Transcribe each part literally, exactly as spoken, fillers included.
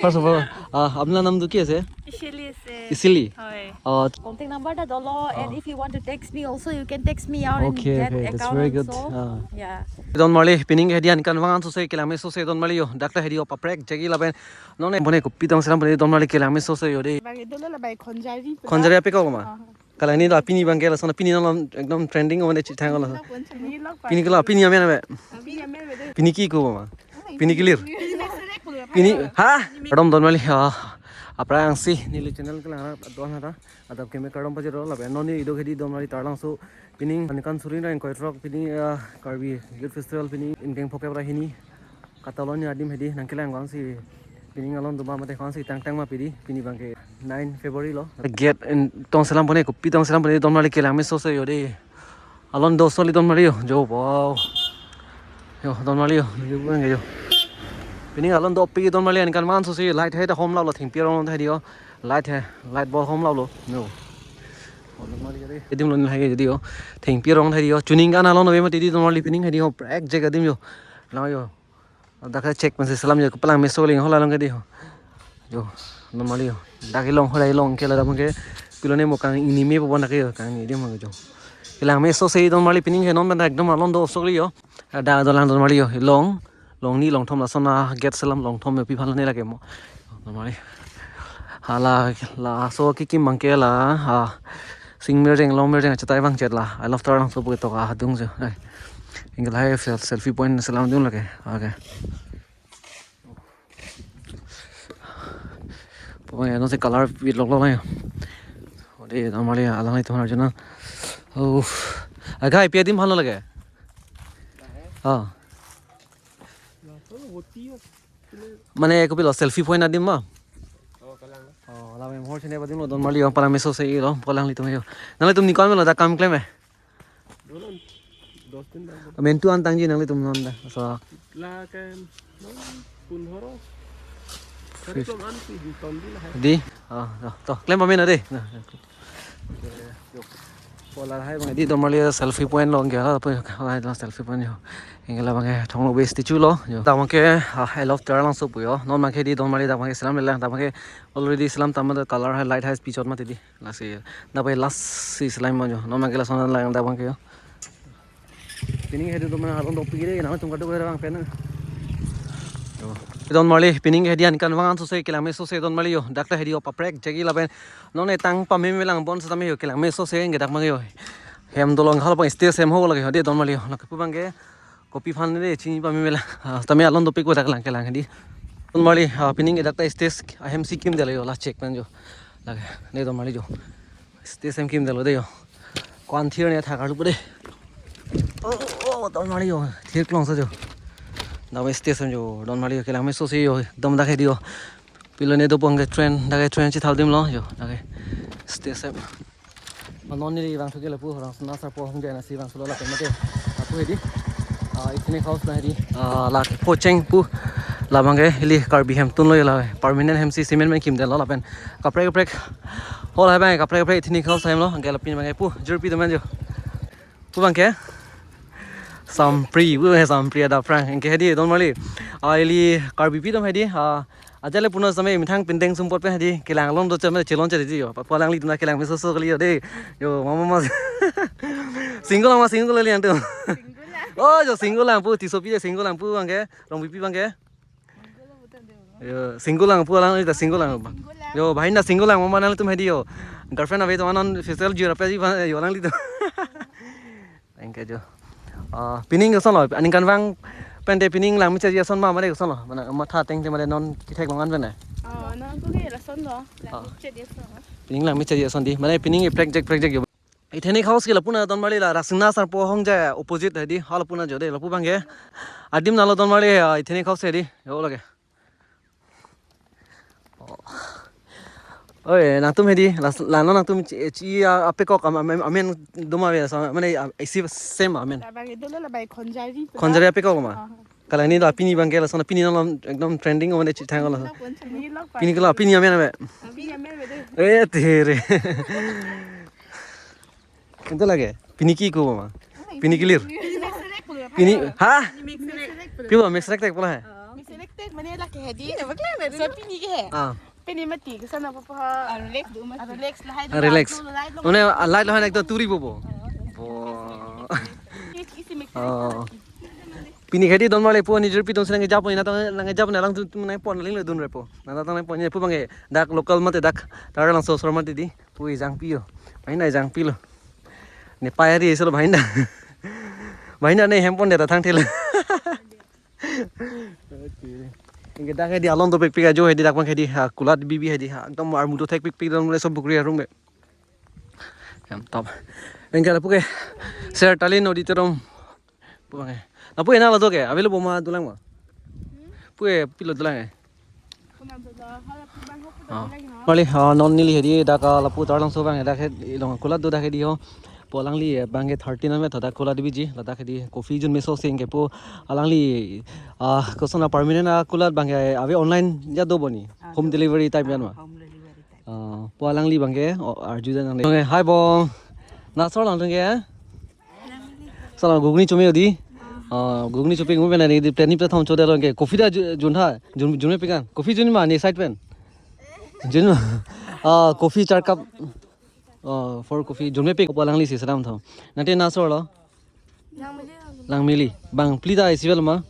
First of all, uh, apnar namtu ki ase? Ishili ase. Ishili. Hoi. Uh, Contact number ta dolo, and Oh. if you want to text me also, you can text me out and okay, get okay, that's account very good. Also. Uh, Yeah. don marli, pining hedi aningkanvang ansose kelang mesose don marli yo. Dak ta hedi o paprek jegi lapen. Non ne bone kopi tong selam bone don marli kelang mesose yo de. Bagi dolo la bai khonjari. Khonjari apekok ma? Kalang ni la pini abangke lason pini non ekdom trending one chithang lo. Pini kelo pini amen abe. Pini ki ko ma? Pini kelir. Pini ha? Kardom don marli ha. Aphrangsi neli channel kelang ra don hata. Adap keme kardom pajirlo lapen non ni ido hedi don marli Taralangso pining aningkan suri ra ingkoi throk pining, ah, Karbi Youth Festival pining ingkeng phokep ra hini. Katalon ni adim hedi nangkelang vangsi pining alon doma mate vangsi tangtang ma pidi pini abangke nine February lo. Gate intong selam bone kopi tong selam bone don marli kelang mesose yo de. Alon do osok li don marli yo. Jo, wow. Yo, don marli yo. Yo, abangke yo. Pining alon dopik don marli aningkanvang ansose light hai ta hom lalo thengpi arong thai di yo. Light hai, light bulb hom lalo. No. Oh, don marli yo de. Edim lon hai di yo. Thengpi arong thai di yo. Chuning kan alon ave mati di don marli pining hai di yo. Prek jek adim yo. Lang yo. Dak check pensi selam yo kelang meso ling hola long ke di ho. Yo, don marli yo. Dak long hola long ke la abangke. Pilone mo kang ini me po dak yo kang ini di mo jo. Kelang mesose don marli pining he non dak ekdom alon do osok li yo. Dak dolang don marli yo. Long, long ni long thom lason a gate selam long thom yo pi phan ne lake mo. Don marli. Hala laso kekim abangke la ha. Sing merjeng long merjeng chetai vangchet la. I love Taralangso pu ketok adung jo. Ai. Angle hai sel- selfie point selam dun lake. Okay. Pokoknya no se color bit lok lok na yo. Ode don marli alanglitum arjuna. Oh. Aga ipi adim halo lake. Ah. Mane kopi lo selfie point adim ma? Oh, la memhor chene adim lo don marli yo para mesose lo palanglitum yo. Nanglitum ni kon lo dak kam klem e? Dolan dos din dak. Mentu an tangji nanglitum non dak. So. La kan non punhoro. Kari klom an si di ton di la hai. Di. Oh, to, to. Klem pamen ade. Nah. Pola hai abang di don marli selfie point lo anke ha pu ha selfie point yo. Anke la abangke thong lo base ti chu lo. Yo. Dak abangke, ah, I love Taralangso pu yo. Non abangke di don marli dak abangke selam lelang dak abangke already selam tama dak color hai light hai pichot mati di. Lasi dak abangke last si selam mo yo. Non abangke lason lang dak abangke yo. Pining hedi don marli alon dopik de nangtum kaduk abang pen. Yo. Don marli pining hedi aningkanvang ansose kelang mesose don marli yo. Dak ta hedi o paprek jegi lapen non ne tang pameme lang bon setame yo kelang mesose nge dak abang yo. Hem dolong hal abang stage hem ho lake hedi don marli yo. Lake pu abangke kopi phan de chini pameme lang. Ah, tame alon dopik ko dak lang kelang hedi. Don marli, ah, pining dak ta stage ahem si kimdelo yo la check pen jo. Lake ne don marli jo. Stage hem kimdelo de yo. Ko-an thir ne thak arlu de. Oh, oh, don marli yo. Thir klongso jo. Dak stage hem jo. Don marli yo kelang mesose yo. Dom dak hedi yo. Pilone do abangke train, dak train chithap adim lo yo. Dak stage hem. Non neli vangthu ke lapu Rangsina Sarpo Ahongjai na si vangthu lo lapen mate. Lapu hedi. Ah, ethnic house na hedi. Ah, la pocheng pu. La abangke ili Karbi hem tun lo la permanent hem si cement pen kimdelo lapen. Kaprek kaprek. Hol hai abang kaprek kaprek ethnic house hem lo. Anke la pini abangke pu jirpi teman jo. Pu abangke. Sampri, pu abangke Sampri adap aphrang. Anke hedi don marli. Ah, ili Karbipi atum hedi. Ah, ajale puno sampai methang pindeng sumpot pen hedi. Kelang alon do chama chelon chedi yo. Palanglitum na kelang mesose kali yo de. Yo, mama mas. Single ma single li antu. Oh, jo single lang pu, Tissopi je single lang pu abangke. Rongpipi abangke. Yo, single lang pu alang ita single lang. Yo, bahina single lang mama nangtum hedi yo. Girlfriend ave to anon facial jur apa ji yo alanglitum. Thank you jo. Ah, pining koson lo, aningkanvang pen de pining lang mechaji ason ma mane koson lo. Mane matha teng te mane non kethek longan pen ne. Oh, non ko ke lason lo. Lang mechaji ason. Pining lang mechaji ason di. Mane pining prek jek prek jek yo. Ethnic house ke lapu na don marli la Rangsina Sarpo Ahongjai opposite hedi hal lapu na jo de lapu abangke. Adim na lo don marli, ah, ethnic house hedi. Yo lake. Oh. Oi, nangtum hedi, las- lano nangtum chi, chi a- apekok am- am- amen doma ave so mane, ah, isi same amen. Labang itu lo labai khonjari. Khonjari apekok ma? Ah. Kalang ni la pini abangke lason pini non ekdom trending one chithang lo. Pini kelo pini amen abe. Pini amen abe de. Eh, tere. Ente lake. Pini ki ko ma? Pini kelir. Pini ha? Pi ba mix rek tek pula hai. Connected mane lake hedi. Iya, bakla na dulu. So pini ke he. Ah. Pini mati ke sana apa apa. Ah, relax dulu mati. Ah, relax lahai. Ah, relax. Dulu, lahai dulu. Mane, ah, light lahai ekdom turi bobo. Bo. Isi, isi mix. Oh. Pini hedi don male po ni jerpi don senang japo ina tang nang japo na lang tu nang pon ling le dun repo. Na tang nang pon ni po bang ke dak local mate dak Taralangso osor mate di. Pui jangpi yo. Bahina jangpi lo. Ne payari solo bahina. Bahina ne hempon deta thang thela. Okay. Ingke dak hedi alon to pik pik ajo hedi dak bang hedi ha kulat bibi hedi ha. Ekdom armu to thek pik pik dam le sob bukri arum be. Em top. Ingke lapu ke. Ser Talin auditorium. Pu bang ke. Lapu ena lo to ke. Avelo boma dulang ma. Pu e pilo dulang e. Oh. Mali, ah, non neli hedi dak, ah, lapu Taralangso bang dak hedi long kulat do dak hedi ho. Po alangli, eh, bang ke thirteen ame tho dak kulat biji, ladak hedi coffee jun meso sing ke po alangli, ah, koson a permanent a kulat bang ke ave online ya do boni. Ah, home do. Delivery type yan ma. Ah, home delivery type. Ah, po alangli bang ke, oh, arju dan nang. Bang ke, hi bong. Na sor lang ke? Salam, gugni chome odi. Ah, gugni chome ngum pena ni di pleni plethom chode lo ke. Coffee da ju-, jun tha, jun, jun me pikan. Coffee jun ma ni side pen. Jun ma. Ah, coffee char cup. Ah, four coffee jun me pik po alangli si salam tho. Nate na sor lo? Langmili. Langmili. Bang pli ta isi vel ma?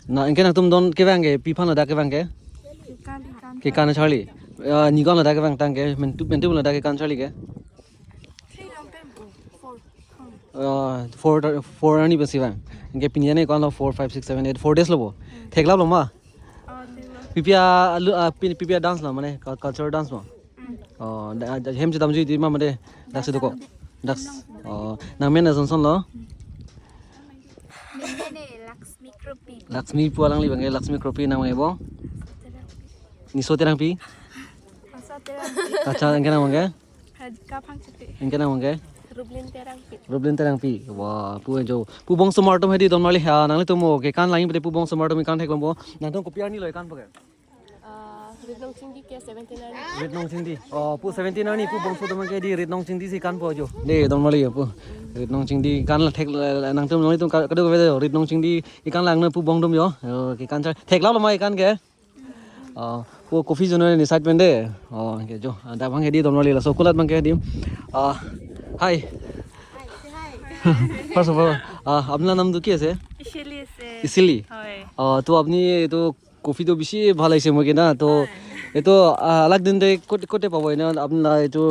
Na, ingke nangtum don kevang ke, pi aphan ladak kevang ke? Kekan, kekan. Kekan charli. Ah, ni kon ladak kevang tang ke, mentu, mentu ladak kekan charli ke? Three long pen po, four. Ah, four, four ani pensi vang. Ingke pini ane kon lo four, five, six, seven, eight, four days lo bo. Theklap lo ma? Ah, theklap. Pi pi a alu, ah, pi, pi pi a dance lo mane, cul-, cultural dance ma? Mm. Oh, da, da, hem chedam jui di ma mane, dak si doko. Dak, oh, nang men ason son lo? Mene Laxmi Kropi. Laxmi pu alangli bang ke, Laxmi Kropi nang bang ke bo? Niso Terangpi? Asa Terangpi. Acha, ingke nang bang ke? Rajika Phangchote. Ingke nang bang ke? Rublin Terangpi. Rublin Terangpi. Wah, pu jo. Pu bongso mar atum hedi don mali ha, nanglitum mo kekan lang pute pu bongso mar atum kekan theklong bo. Nangtum kopi arni lo kekan po ke? Ah, Ritnong Chingdi ke seventeen arni. Ritnong Chingdi. Oh, pu seventeen arni pu bongso atum ke di Ritnong Chingdi si kekan po jo. De don mali ya pu. Ritnong Chingdi kekan la thek la, la, nangtum nanglitum ka-, kado kave jo. Ritnong Chingdi kekan lang na pu bong atum jo. Oh, kekan cha. Theklap lo ma kekan ke? Ah, pu coffee jun ni side pen de. Oh, ke jo. Ah, dak bang ke di don mali laso kulat bang ke di. Ah, hi. First of all, ah, আপনার নাম তো কি আছে? ইশিলি আছে। ইশিলি? হয়। Ah, তো আপনি তো কফি তো বেশি ভালো লাগছে আমাকে না? তো হয়। এ তো, আহ, अलग दिन তে কোট-, কোটে পাবো এনে আপনার এইটো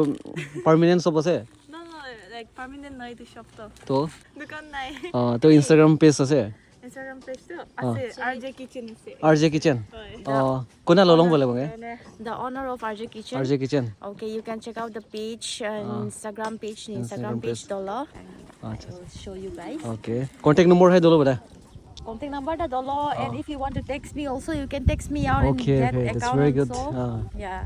পার্মানেন্ট শপ আছে? No, no, like, permanent নহয় এইটো শপ তো। তো? দোকান নাই। আহ, তো Instagram পেজ আছে? Instagram পেজ তো আছে, আহ। আৰ জে কিচেন আছে। R J kitchen? হয়। আহ, কোনে ললং বোলে বঙে? The owner of R J Kitchen. R J Kitchen. Okay, you can check out the page, uh, ah. Instagram page, Instagram Instagram page page. Dolo. আচ্ছা। I will show you guys. Okay. Contact number হে দলো বেটা। Contact number ta dolo, and ah, if you want to text me also, you can text me out and okay, get okay, that's account very good also. Ah. Yeah.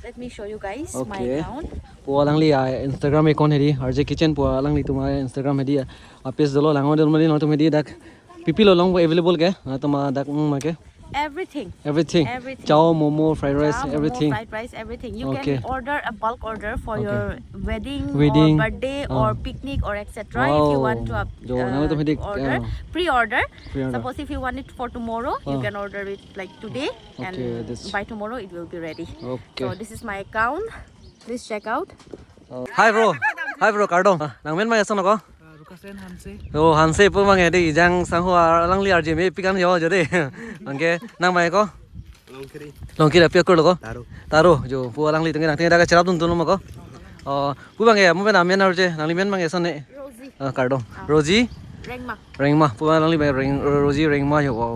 Let me show you guys my, okay, account. Po alangli, ah, Instagram account hedi, R J Kitchen po alangli atum a Instagram hedi, ah, page dolo lang dolo mali nangtum hedi dak. Pi pi lo long available ke, nangtum a dak, mm, ma ke? Everything. Everything. Everything. Chow, momo, fried rice, chow, momo, everything. Fried rice, everything. You, okay, can order a bulk order for, okay, your wedding, wedding, or birthday, ah, or picnic or et cetera. If you, wow, want to, uh, jo, nangtum hedi, order, ah, pre-order. Pre-order. Suppose if you want it for tomorrow, you, ah, can order it, like, today, okay, and this, by tomorrow it will be ready. Okay. So this is my account. Please check out. Oh. Hi bro. Hi bro, kardom. Ah, nang men ma ason ko? Ah, Rukasen Hanse. Oh, Hanse pu bang hedi, jang sangho alangli R J me pikan yo jode. Bang ke nang ma ko? Longkiri. Longkiri api akur lo ko? Taro. Taro, jo pu alanglitum ke nangtum dak cherap dun dun lo ma ko? Oh, pu bang ke, mo pen amen R J, nangli men bang ke ason ne? Rosie. Ah, kardom. Ah. Rosie? Rengma. Rengma, pu alangli bang Reng, Rosie Rengma yo, wow.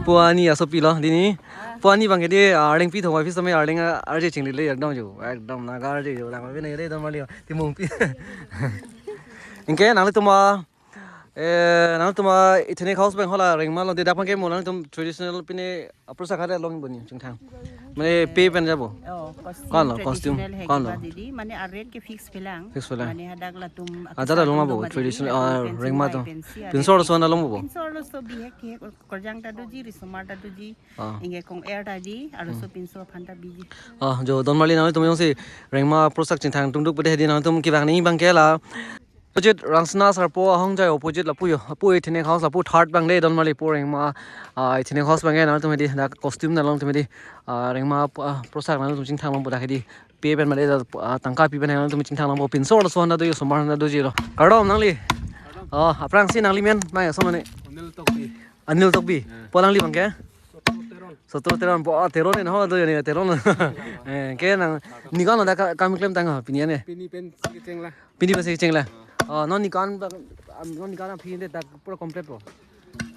Pu ani asopi lo, dini. Pu ani bang ke di, ah, Arleng pi thong office me Arleng, ah, R J chingri le ekdom jo, ekdom Naga R J jo, lang pi na re don mali, ti mung pi. Ingke nanglitum a, eh, nanglitum a ethnic house bang hala Rengma lo de dak bang ke mo nanglitum traditional pine apro sa khare long boni chingthang. Mane pe pen jabo. Oh, costume. Kon lo, costume, traditional hai kon lo. Kiba didi, mane a rate ke fix pelang. Fix pelang. Mane hadak latum, ah, jada long abo, latum traditional, ah, latum Rengma pensi to. Bai pensi a rate. Pinso arloso na long bo. Pinso arloso bihek ke, Karjang ta doji, risomar ta doji. Ah. Ingke kong-er ta di, arloso, hmm, pinso aphan ta biji. Ah, jo don mali nangtum jongsi Rengma apro sak chingthang tungduk pede hedi nangtum kevang ni bang ke la. Opposite Rangsina Sarpo ahongjai opposite lapu jo. Lapu ethnic house lapu third abang de Donmarli pu Rengma, ah, ethnic house abang ke nangtum hedi dak costume nangtum hedi, ah, Rengma, ah, poshak nangtum chingthang longpo dak hedi. Pe pen mane, ah, tangka pi pen nangtum chingthang longpo, pinso laso handa do jo, somar handa do jo lo. Kardom nangli. Oh, aphrangsi nangli men ma ya somane. Anil Tokbi. Anil Tokbi. Ya. Pu alangli abang ke? Soto Teron. Soto Teron, bo, ah, Teron ne ho do jo ne Teron. Eh, ke nang, neli ko-an lo dak ka-, kam klem tang ha, pini ane. Pini pensi kecheng la. Pini pensi kecheng la. Oh, non neli ko-an, ah, non neli ko-an aphi de dak pura complete po.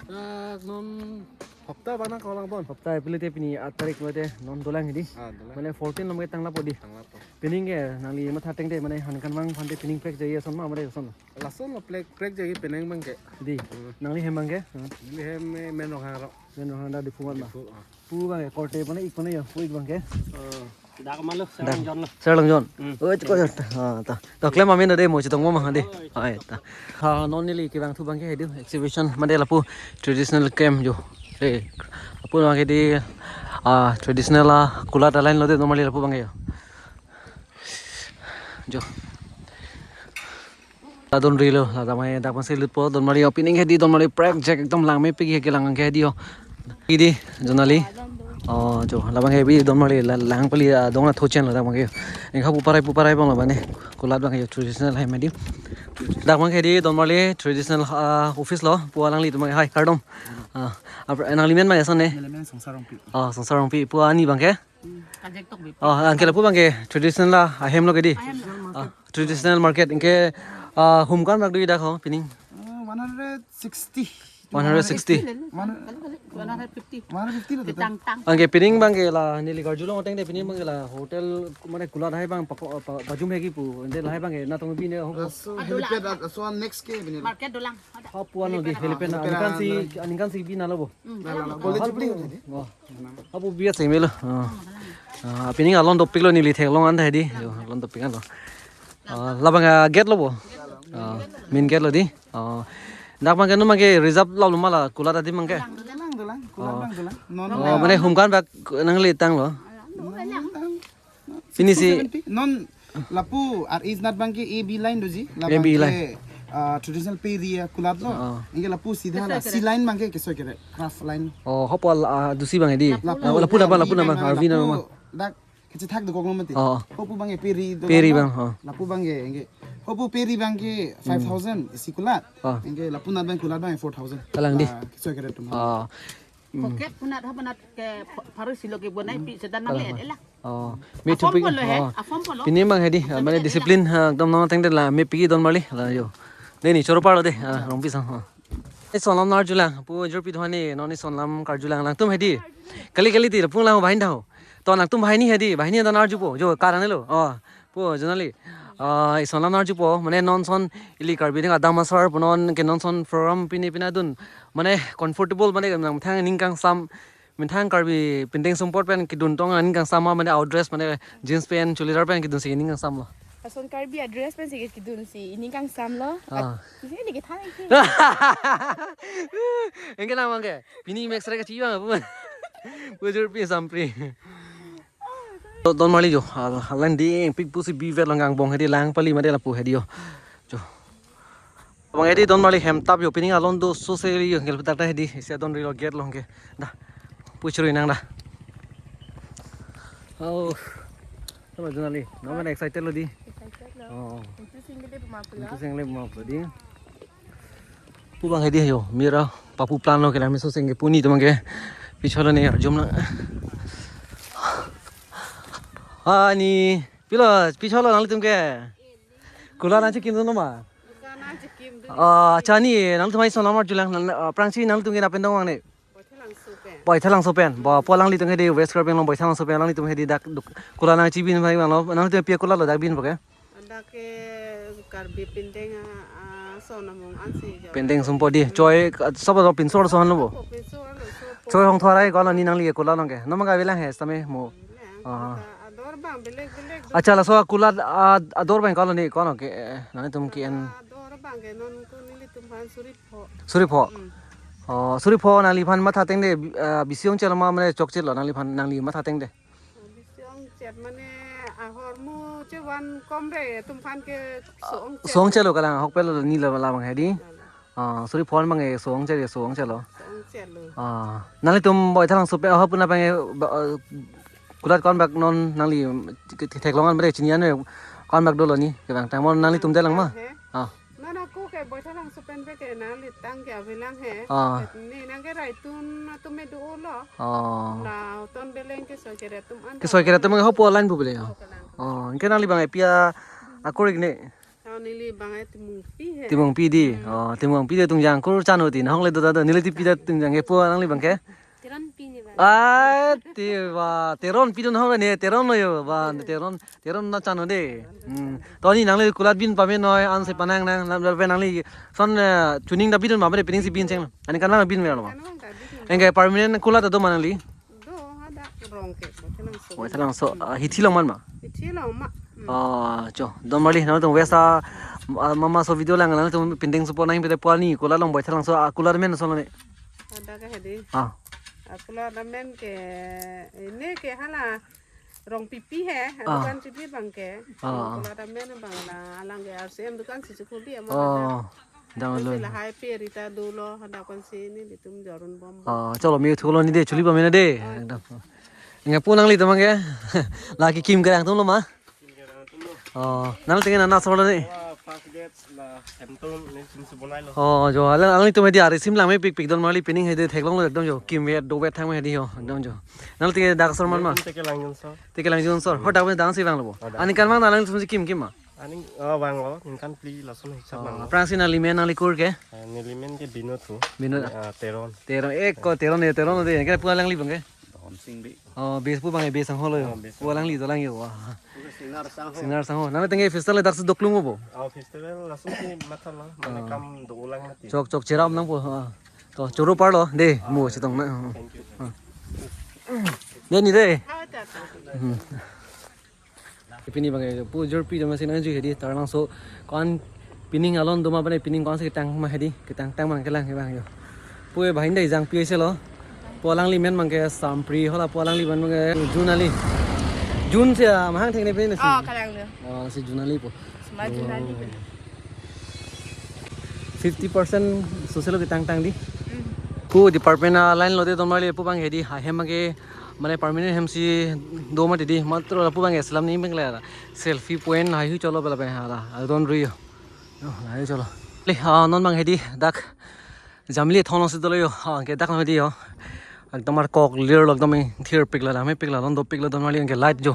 Dak non hopta abang nangkok lang pon. Hopta pule te pini aat tarik lo te non dolang hedi. Ah, dolang. Mane fourteen lo mane tanglo po di. Tanglo po. Pining ke nangli matha ateng te mane aningkan abang aphan te pining prek jai ason ma mane ason. Lason lo prek, prek jagi penang abang ke. Di. Hmm. Nangli hem abang ke? Hmm. Neli hem, eh, Men Ronghang ro. Men Ronghang dak Diphu mat ma. Diphu, ah. Pu abang ke korte pone ik pone jo, pu ik abang ke. Oh, dak ma lo, Dak. Serlong John lo. Serlong John. Hmm. Oh, chiko ya. Ah, ta. To klem amen de mo chetong mo ma de. Oh, ai ta. Ha, non neli kevangthu abang ke hedi exhibition mane lapu traditional camp jo. Eh, lapu abang ke di, ah, traditional la kulat aline lo de Donmarli lapu abang ke jo. Jo. Dak Donmarli lo, ladak mai dak masi lutpo Donmarli opening hedi Donmarli prek jek ekdom langmepik ke lang ke hedi ho. Hedi Jonali. Oh, jo, labang ke bi Donmarli la-, lang pali, ah, dong la thochen lo dak abang ke. Ingkha pu parai pu parai abang lo mane. Kulat abang ke traditional hem hedi. Dak abang ke hedi Donmarli traditional, ah, office lo. Pu alanglitum abang ke hai kardom. Ah, ap-, nangli men ma ya son ne. Neli men Songsar Rongpi. Oh, Songsar Rongpi. Pu ani abang ke? Hmm, Kajek Tokbi. Oh, anke lapu abang ke traditional la ahem lo ke di. Ahem lo. Ah, traditional market anke, ah, hum ko-an bak do dak ho pining. Uh, one hundred sixty. One hundred sixty. One hundred fifty. One hundred fifty lo. Tang tang. Anke pining abang ke la neli karjulong ateng te pining abang ke la hotel mane kulat hai abang pako-, pa-, pajum hegi pu. Ante lahai abang ke natong bi ne ho. Laso helipad, laso next ke bini. Market dolang. Hapu ano di helipad na. Helipad aningkan si, aningkan si bi nalo bo. Hmm. La, la, la. Golden Jubilee. Oh. Hapu biya seng melo. Ah. Ah, pining alon dopik lo neli theklong an tha hedi. Jo, alon dopik an lo. Ah, labang, ah, gate lo bo. Ah, main gate lo di. Ah. Dak abang ke non abang ke reserve lo lo ma la kulat adim abang ke. Dolang, dolang. Kulat abang dolang. Non. Oh, mane hum ko-an bak nangli tang lo. Finish si. Seventy. Non lapu ar is not abang ke A B line doji. A B line. Labang ke, ah, traditional peri ya kulat lo. Oh. Anke lapu sidha la. Kesoi kere. C line abang ke kesoi kere. Craft line. Oh, hapu la, ah, dusi abang hedi. Lapu. Ah, lapu labang, lapu labang. Lapu R V na labang. Dak kechethak dokok lo mati. Oh. Hapu abang ke peri do. Peri abang, oh. Lapu abang ke, anke. Hapu peri abang ke five thousand isi kulat. Oh. Anke lapu not abang kulat abang four thousand. Kalang di. Ah, kesoi kere atum. Oh. Kokep punat ha punat ke pa-, paru silo ke bonai pi sedan nang le elah. Oh, me Afom thupi pon lo he, oh. Afom pon lo. Pini abang hedi, ah, mane discipline, ah, ekdom non ateng te la mepik Donmarli la jo. De neli choro parlo de, ah, Rongpi sang, ah. Ison alam arjulang, pu jirpi dhoni, non ison alam karjulang, nangtum hedi. Kali kali ti, pung lang bahini tha ho. To nangtum bahini hedi, bahini dan arjupo, jo, karang lo. Oh, pu Jonali. Ah, ison alam arjupo, mane non son ili Karbi Anglong adang asar pu non ke non son program pine pine adun. Mane comfortable mane nangthang ning kangsam. Methang Karbi pindeng sumpot pen kedun tong aning kangsam ma mane outdress mane jeans pant, churidar pen kedun si aning kangsam lo. Lason Karbi adress pen si kedun si aning kangsam lo. Ah. Isi ni kethan isi. Anke nang abang ke. Pini mix rek kachi abang pu. Bujur pi sampri. Donmarli jo. Hal-, halan di pik pusi bivet lang angbong hedi lang pali mane lapu hedi jo. Jo. Abang hedi Donmarli hem tap jo pining alon do sose ri jo ngel petak ta hedi isi adon ri lo gate lo ke. Da. Puchuri nang da. Oh. Sama Jonali. Nama excited lo di. Excited lo. Oh. Itu single deh pemapula. Itu single pemapula di. Pu abang hedi jo. Mira papu plan lo ke la miso sing ke puni teman ke. Picholo ne jom na. Ani pilo picholo nanglitum ke. Kulat nangchekim dun ma? Kulat nangchekim dun. Ah, acha ni, nangtum hai ison alam arjulang, nang, ah, aphrangsi nangtum ke na pen dong abang ne? Baithalangso pen. Baithalangso pen. Ba, pu alanglitum hedi West Karbi Anglong Baithalangso pen alanglitum hedi dak duk-, kulat nangchibin pai abang lo, nangtum pi akulat lo dak bin pu ke? Dak ke Karbi pindeng a, a, son among ansi jo. Pindeng sumpot di, choi, ah, sob do pinso so han lo bo. Pinso han lo so. Choi hong thwarai ko lo ni nangli kulat long ke. Nom ka bilang he same mo. Lang, ah. Ador abang belek belek do. Acha laso kulat, ah, ador abang ko lo ni ko lo ke, eh, nangtum ke en. Ador abang ke non ko nelitum aphan suri pho. Suri pho. Hmm. Oh, suri pho nangliphan matha ateng de, ah, bisi ongchot lo ma mane chokchot lo nangliphan nangli matha ateng de. Bisi ongchot mane Ahormu chevan komre, tum aphan ke so-ong che. So-ong chelo kalang, ahok pelo ni la labang hedi. Ah, sorry, phone bang e so-ong che, so-ong chelo. So-ong chelo. Ah, nanglitum Baithalangso pen ahok puna bang e, ba, ah, kulat ko-an bak non nangli ke, ke theklong an bre chini an e ko-an bak dolo ni kevang tang mo nanglitum detlang ma? He? Ah. Nana ko ke Baithalangso pen pe ke nangli tang ke avelang he. Ah. Ni nang ke Raitun atum me do lo. Ah. La ton beleng ke soi kere atum an. Ke soi kere atum ke hapu line pu bele. Oh, kalang. Oh, ke nangli bang e pia akur ik ne. Oh, neli bang e Timungpi he. Timungpi di. Hmm. Oh, Timungpi di tungjang kur chan hoti. Nahong le do ta do. Neli tipi ta tungjang ke pu nangli bang ke. Teronpi ni bang. Ah, ti ba. Teronpi dun hong ne. Teron lo yo ba. Teron, Teron na chan ho de. Hmm. To ni nangli kulat bin pame noi an se panang nang lam lam pe nangli son, eh, chuning ta bidun pame de pining si bin cheng. Ani kan nang bin me lo ma. Kan nang ta bin. Engke permanent kulat do ma nangli. Do, hadak rong ke, Baithalangso. Baithalangso, ah, hithi long man ma? Hithi long ma. Hmm. Ah, cho, don marli, nangtum wesa, ah, mama so video lang, nangtum pindeng support nang pede puani, kulat long Baithalangso, ah, kulat men so ne. Hadak ke hedi. Ah. Ah, kulat men ke, ini ke hala rong pipi he, ah, dukan chipi bang ke. Ah. Kulat men bang la, alang ke R C M dukan si chukudi ama. Oh. Dang lo. Lahai pe rita dolo, hadak kon si nelitum jorun bom bom. Oh, cholo, me thulo ni de, chuli pame na de. Oh. Ekdom. Nge pu nanglitum ke. Lake kim kerang atum lo ma? Oh, nangli tenge nana asor lo ni. Wah, first batch la M tum ni sim si bonai lo. Oh, jo, alang, alanglitum hedi ari sim lang mepik pik don marli pining hedi theklong lo ekdom jo. Kim vet do vet thang me hedi ho, ekdom jo. Nangli tenge dak asor man ma? Teke lang jun so. Teke lang jun so. Ho dak me dang si vang lo bo. Oh, dak. Ani kan vang na alanglitum si kim kim ma? Ani, oh, vang lo, ningkan phli lason hisap vang lo. Aphrangsi nangli men nangli kur ke? Ah, neli men ke Binod pu. Binod. Ah, Teron. Teron, eh, ko Teron, eh, Teron de, ke pu alangli bang ke? Don Sing Bey. Oh, base pu bang, eh, base ang holo yo. Oh, base. Pu alangli dolang yo, wah. Pu ke Singnar Sangho. Singnar Sangho. Nangli tenge festival dak si doklung bo? Oh, festival lason si matha lo, mane kam do ulang mati. Chok, chok, cheram nang po, ah. To, choro parlo, de, mo chetong na. Thank you. Ah. De ni de. Ah, ta, ta. Hmm. Pini bang e, pu jirpi doma si nangji hedi, Taralangso ko-an pining alon doma bane pining ko-an si ketang ma hedi, ketang tang bang kelang ke bang yo. Pu e bahin dai jangpi ase lo. Pu alangli men bang ke Sampri, hala pu alangli men bang ke Junali. Jun si, ah, mahang theng ne pini si. Oh, kalang lo. Oh, si Junali pu. Sma Junali. Fifty percent soselo ketang tang di. Hmm. Pu department a line lo de don marli pu bang hedi, ha hem ke mane permanent hem si do mati di, matro lapu bang e selam ni bang le selfie point hai hu cholo bela bang hala, adon ri yo. Yo, hai cholo. Le, ah, non bang hedi dak Jamli thon si dolo yo, ah, ke dak na hedi yo. Ekdom arkok lir lo ekdom thir pik la, dam pik la, lon do pik la don marli ke light jo.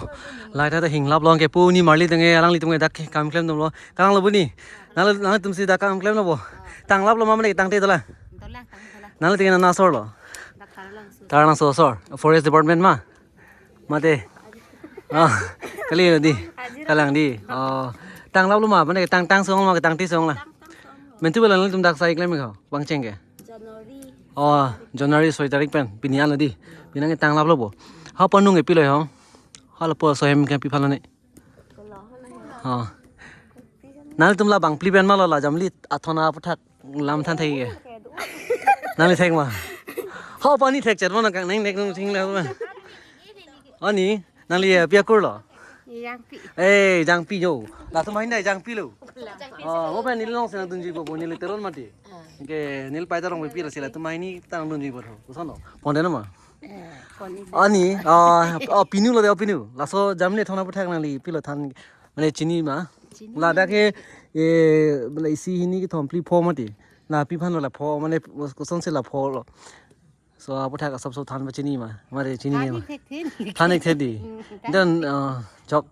Light ada hinglap lo ke pu ni marli tenge alanglitum ke dak kam klem dom lo. Kalang lo bu ni. Nang, nangtum si dak kam klem lo bo. Tanglap lo ma mane tangte dola. Dolang, tang dolang. Nangli tenge nana asor lo. Dak Taralangso. Taralangso asor. Forest Department ma? Mate. Oh, kali lo di. Kalang di. Oh, tanglap lo ma, mane tang tang song ma, tangte song la. Mentu bela nangtum dak sai klem ko, bang cheng ke. January. Oh, January soi tarik pen, pini an lo di. Pini an tanglap lo bo. Ha panung e pilo ho. Hala pu aso hem ke pi phan lo ne. Oh. Nangtum la bang phli pen ma lo la Jamli athon aputhak lam than thek ke. Nangli thek ma. Ho pani thek chet mo nang kang neng nek nung sing le ho. Ani, nangli, eh, pi akur lo? Jangpi. Eh, jangpi jo. Latum ahin dai jangpi lo. Jangpi. Oh, mo pen neli long si nangdunji bo, bo neli Teron mati. Ah. Ke neli pai ta rong pi la si latum ahin ta nangdunji bo tho. Koson lo. Ponde no ma. Eh, pon ni. Ani, ah, oh, pinu lo de, oh, pinu. Laso Jamli thon aputhak nangli pilo than mane chini ma. Chini. Ladak ke, eh, mane isi hini kethom phli pho mati. La pi phan lo la pho mane koson si la pho lo. So aputhak asap so than ba chini ma. Mane chini ma. Than ik thek thek. Than ik thek di. Hmm, than ik thek. Dan, ah, chok.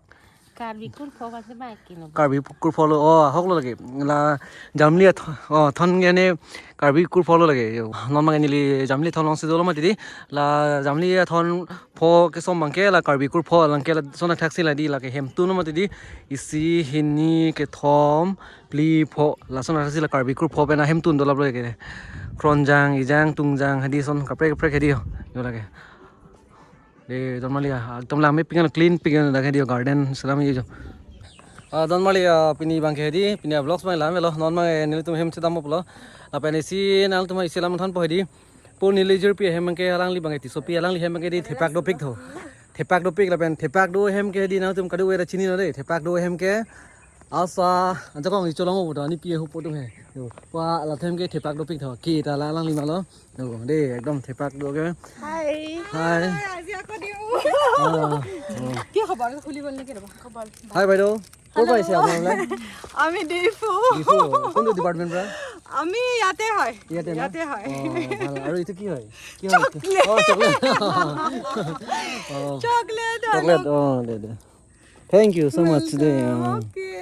Karbi kurpho ba se ba kino. Karbi kurpho lo, oh, ahok lo lake. La Jamli ath-, oh, thon gene Karbi kurpho lo lake. Yo, non ma neli Jamli thon long si dolo mati di. La Jamli athon pho kesom bang ke la Karbi kurpho lang ke lason athak si la di lake hemtun lo mati di. Isi hini kethom phli pho lason athak si la Karbi kurpho pen ahemtun dolap lo ke. Kronjang, Ijang, Tungjang, hedi son kaprek kaprek hedi yo. Yo lake. De, don marli, ah, ekdom lang mepik an clean pik an dak hedi yo garden selam yo jo. Ah, don marli, ah, pini bang ke hedi, pini vlogs bang lam lo, non ma nelitum hem chedam lo. Lapen isi nangtum isi lam than po hedi. Pu neli jirpi hem ke alangli bang ke Tissopi alangli hem ke di thepak dopik tho. Thepak dopik lapen thepak do ahem ke di nangtum kadokave ta chinilo dei. Thepak do ahem ke asa, anjakong icholong obo to, ani pi ahupo atum he. Yo, wa la ahem ke thepak dopik tho. Ke ta la alanglima lo. Yo, dei, ekdom thepak do ke. Hi. Hi. Hi, আজি আকৌ দিওঁ। Ah, oh। কি খবৰ? খুলিব লাগে ৰ'বা। খবৰ। Hi বাইদেউ। ক'ৰ পৰা আহিছে আপোনালোকে? আমি ডিফু। ডিফু। কোনটো ডিপাৰ্টমেণ্ট পৰা? আমি ইয়াতে হয়। ইয়াতে না? ইয়াতে হয়। অ, ভাল। আৰু এইটো কি হয়? কি হয় এইটো? চকলেট। অ, চকলেট। অ। চকলেট হয়। চকলেট, অ, দে, দে। Thank you so much দেই। অ। Welcome। Okay।